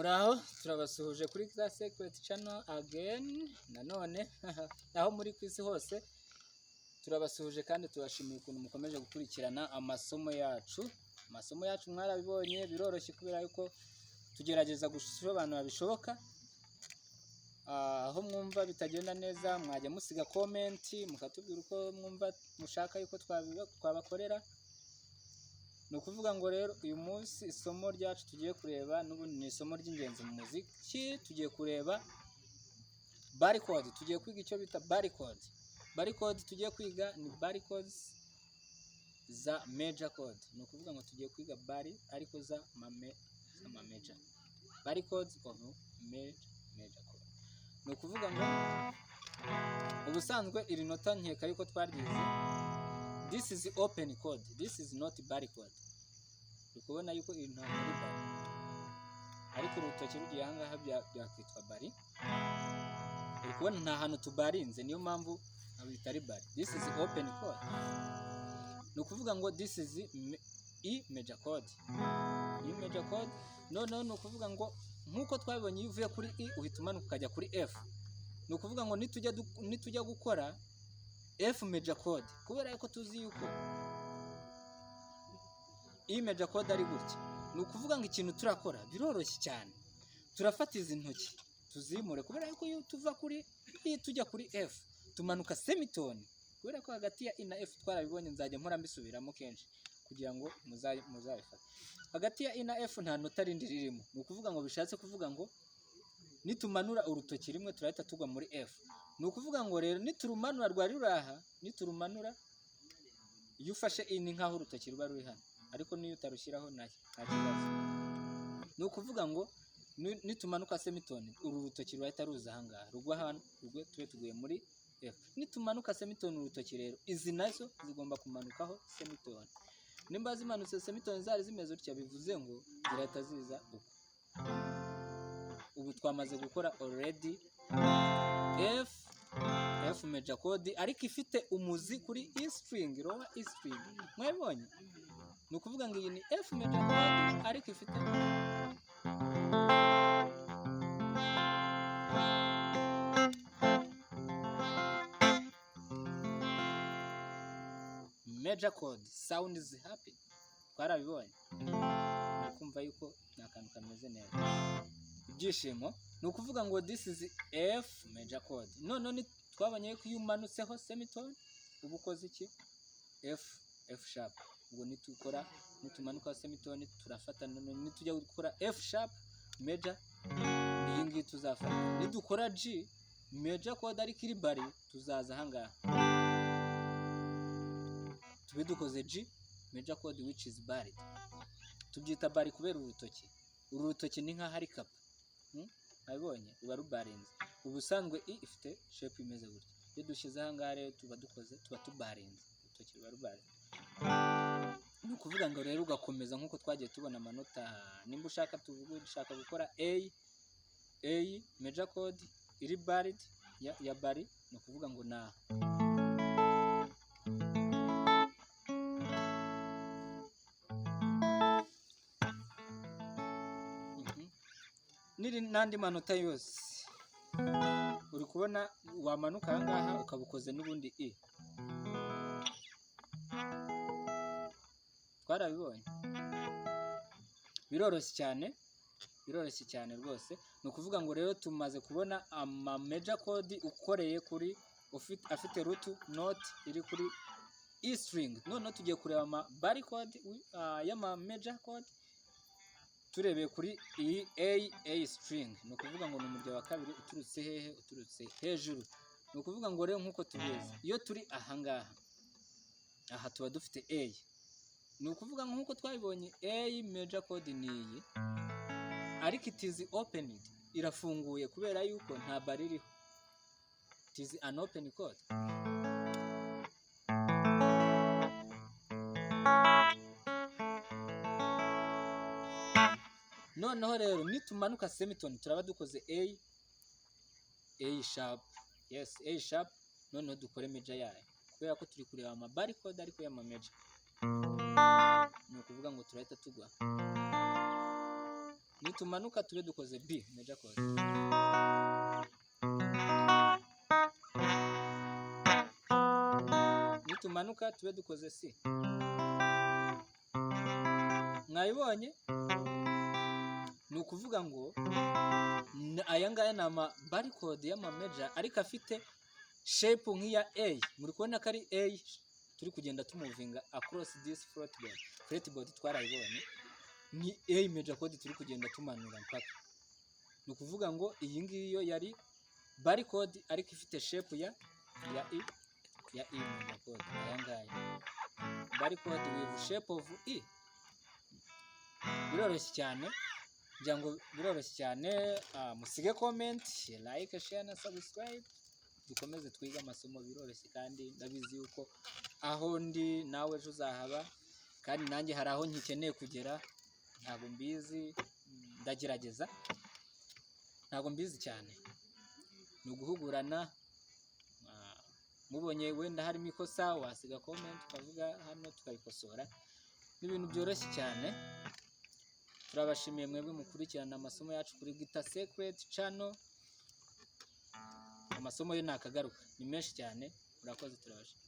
Muraho, turabasuhuje kuri Guitar Secret Channel again nanone. Aho muri ku isi hose turabasuhuje kandi tubashimiye ukuntu mukomeje gukurikirana amasomo yacu. Amasomo yacu mwarabibonye, biroroshye kubera yuko tugerageza gusobanura bishoboka. Aho mwumva bitagenda neza, mwajya musiga comment, mukatubwira uko mwumva mushaka yuko twabakorera. Ni ukuvuga ngo rero uyu munsi isomo ryacu tugiye kureba n'ubundi ni isomo ry'ingenzi mu muziki. Tugiye kureba barre chord, tugiye kwiga icyo bita barre chord. Barre chord tugiye kwiga ni barre chords za major chord. Ni ukuvuga ngo tugiye kwiga barre ariko za ma major. Barre chords of major chord. Ni ukuvuga ngo ubusanzwe iri nota nkeka yuko twaryize. This is open chord, this is not barre chord. Uri kubona yuko iri ntabwo ari barre, ariko urutoki rugiye ahangaha byakwitwa barre. Uri kubona nta hantu tubarinze, niyo mpamvu bitari barre. This is open chord. Ni ukuvuga ngo this is E major chord, E major chord. Noneho ni ukuvuga ngo nk'uko twabibonye, iyo uvuye kuri E uhita umanuka ukajya kuri F. Ni ukuvuga ngo nitujya gukora F major chord, kubera yuko tuzi yuko E major chord ari gutya, ni ukuvuga ngo ikintu turakora biroroshye cyane. Turafata izi ntoki tuzimure, kubera yuko iyo tuva kuri E tujya kuri F tumanuka semitone, kubera ko hagati ya E na F twarabibonye. Nzajya mpora mbisubiramo kenshi kugira ngo muzabifate. Hagati ya E na F nta nota rindi ririmo. Ni ukuvuga ngo bishatse kuvuga ngo nitumanura urutoki rimwe turahita tugwa muri F. Ni ukuvuga ngo rero niturumanura, rwari ruri aha, niturumanura, iyo ufashe E ni nkaho urutoki ruba ruri hano, ariko niyo utarushyiraho nta kibazo. Ni ukuvuga ngo nitumanuka semitone, uru rutoki rurahita ruza ahangaha, rugwa hano, rugwe, tube tuguye muri F. Nitumanuka semitone urutoki rero, izi nazo zigomba kumanukaho semitone. Nimba zimanutse semitone zari zimeze utya, bivuze ngo zirahita ziza uko. Ubu twamaze gukora already F major chord, ariko ifite umuzi kuri E string, lower E string. Mwabibonye? Ni ukuvuga ngo iyi ni F major chord ariko ifite major chord. Sound is happy, twarabibonye. Uri kumva yuko ni akantu kameze neza, ibyishimo. Ni ukuvuga ngo this is F major chord. None ni twabonye ko iyo umanutseho semitone uba ukoze iki? F sharp. Ubwo nitukora, nitumanuka semitone turafata. None nitujya gukora F sharp major, ni iyi ngiyi tuzafata. Nidukora G major chord ariko iri barre, tuzaza ahangaha tube dukoze G major chord, which is barred. Tubyita barre kubera urutoki. Uru rutoki ni nk'aho ari kapa. Abibonye ruba rubarinze. Ubusanzwe E ifite shape imeze gutya. Iyo dushyize ahangaha rero tuba dukoze, tuba tubarinze, urutoki ruba rubarinze. Ni ukuvuga ngo rero ugakomeza nk'uko twagiye tubona amanota. Nimba ushaka, tuvuge ushaka gukora A major chord iri barred, ya barre, ni ukuvuga ngo na N'iri n'andi manota yose uri kubona, wamanuka aha ngaha ukaba ukoze n'ubundi E. Twarabibonye, biroroshye cyane, biroroshye cyane rwose. Ni ukuvuga ngo rero tumaze kubona ama major chord ukoreye kuri afite root note iri kuri E string. Noneho tugiye kureba ama barre chord y'ama major chord turebeye kuri iyi A string. Ni ukuvuga ngo ni umurya wa kabiri uturutse hehe? Uturutse hejuru. Ni ukuvuga ngo rero nk'uko tubizi, iyo turi ahangaha, aha tuba dufite A. Ni ukuvuga ngo nk'uko twabibonye, A major chord ni iyi, ariko it is opened, irafunguye kubera yuko nta barre iriho. It is an open chord. Noneho rero nitumanuka semitone turaba dukoze A sharp. Yes, A sharp. Noneho dukore major yayo, kubera ko turi kureba ama barre chord ariko y'ama major. Ni ukuvuga ngo turahita tugwa. Nitumanuka tube dukoze B major chord. Nitumanuka tube dukoze C. Mwabibonye? Ni ukuvuga ngo aya ngaya ni ama bar chord y'ama major, ariko afite shape nk'iya A. Muri kubona ko ari A turi kugenda tumovinga across this fretboard. Fretboard twarayibonye, ni A major chord turi kugenda tumanura mpaka. Ni ukuvuga ngo iyi ngiyi yo yari bar chord, ariko ifite shape ya E major chord. Aya ngaya bar chord with shape of E. Biroroshye cyane, ngira ngo biroroshye cyane. Musige comment, like, share na subscribe, dukomeze twige amasomo. Biroroshye, kandi ndabizi yuko aho ndi nawe ejo uzahaba, kandi nanjye hari aho nkikeneye kugera. Ntabwo mbizi, ndagerageza, ntabwo mbizi cyane. Ni uguhugurana. Mubonye wenda harimo ikosa, wasiga comment ukavuga hano, tukabikosora. Ni ibintu byoroshye cyane. Turabashimiye mwebwe mukurikirana amasomo yacu kuri Guitar Secret Channel. Amasomo yo ntakagaruka, ni menshi cyane. Murakoze, turabashimiye.